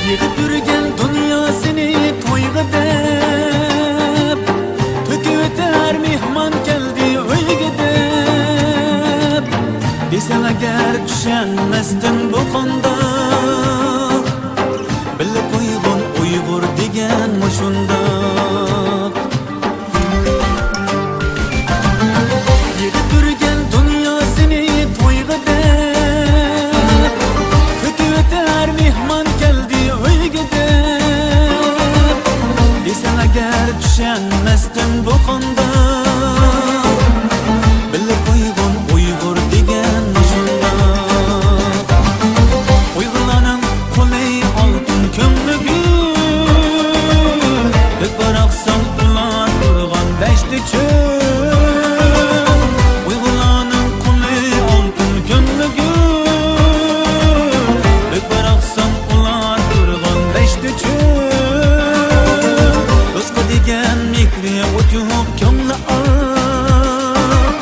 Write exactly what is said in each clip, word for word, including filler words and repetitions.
يىغىپ يۈرگەن دۇنياسىنى تويغا دەپ، تۆكۈۋېتەر مېھمان كەلدى ئۆيگە دەپ. دېسەڭ ئەگەر چۈشەنمەستىن بۇ قانداق؟ بىللە قويغىن ئۇيغۇر دېگەن مۇشۇنداق. يىغىپ يۈرگەن دۇنياسىنى تويغا دەپ، كۈتۈۋېتەر مېھمان كەلدى ئۆيگە دەپ. دېسەڭ ئەگەر چۈشەنمەستىن بۇ قانداق؟ بىللە قويغىن ئۇيغۇر دېگەن مۇشۇنداق. ئۇيغۇرلارنىڭ قولى ئالتۇن كۆڭلى گۈل، بىر باراقسان ئۇلار تۇرغان دەشتى چۆل. ئۇيغۇرلارنىڭ قولى ئالتۇن كۆڭلى گۈل، بىر باراقسان ئۇلار تۇرغان دەشتى چۆل. رىزقى دېگەن مېھرى ئوچۇق كۆڭلى ئاق،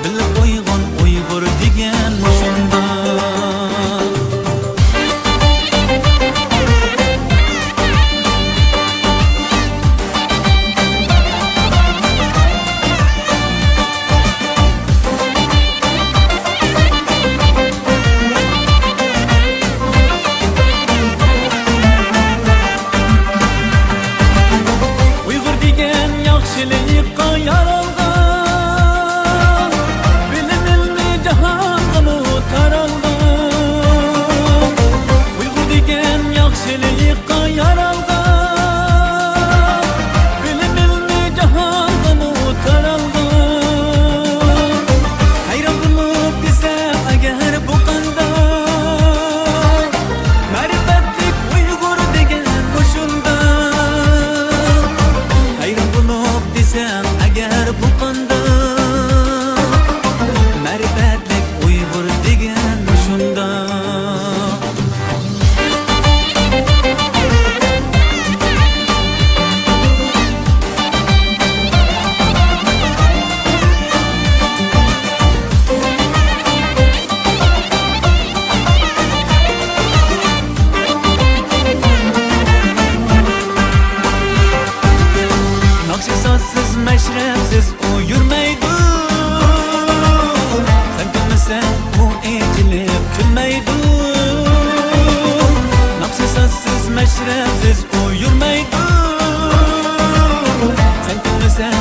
بىللە قويغان ئۇيغۇر دېگەن مۇشۇنداق. ئۇيغۇر دېگەن ياخشىلىققا يارالغان، بىلىم ئىلمى جاھانغىمۇ تارالغان. ئۇيغۇر دېگەن ياخشىلىققا يارالغان، بىلىم ئىلمى جاھانغىمۇ تارالغان. ھەيران بولۇپ دېسەم ئەگەر بۇ قانداق؟ مەرىپەتلىك ئۇيغۇر دېگەن مۇشۇنداق. ھەيران بولۇپ دېسەم ئەگەر بۇ قانداق؟ مەرىپەتلىك ئۇيغۇر دېگەن مۇشۇنداق. ناخشا سازسىز، مەشرەپسىز ئۇ يۈرمەيدۇ. سەن كۈلمىسەڭ ئۇ ئېچىلىپ كۈلمەيدۇ. ناخشا سازسىز، مەشرەپسىز ئۇ يۈرمەيدۇ. سەن كۈلمىسەڭ